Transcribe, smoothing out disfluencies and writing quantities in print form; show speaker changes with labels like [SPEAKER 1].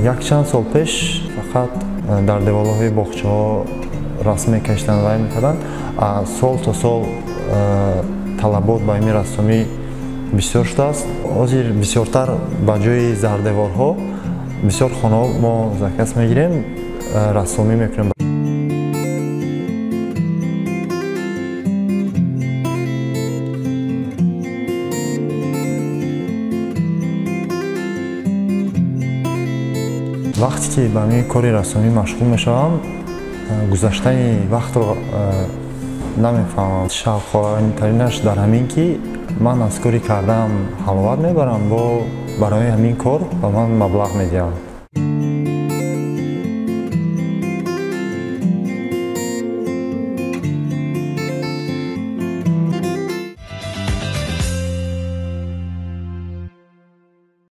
[SPEAKER 1] Якчанд сол пеш фақат дар деворҳои боғчаҳо расм мекашиданд, вай мекарданд. Сол то сол талабот ба ин рассомӣ бисёр шудааст. Ҳозир бисёртар ба ҷои зардеворҳо бисёр хонаҳо мо заказ мегирем, рассомӣ мекунем. Вақте ки ба ин кори рассомӣ машғул мешавам, гузаштани вақтро намефаҳмам. Шавқовартаринаш дар ҳамин ки ман аз кори кардаам ҳаловат мебарам, бо барои ҳамин кор ба ман маблағ медиҳам.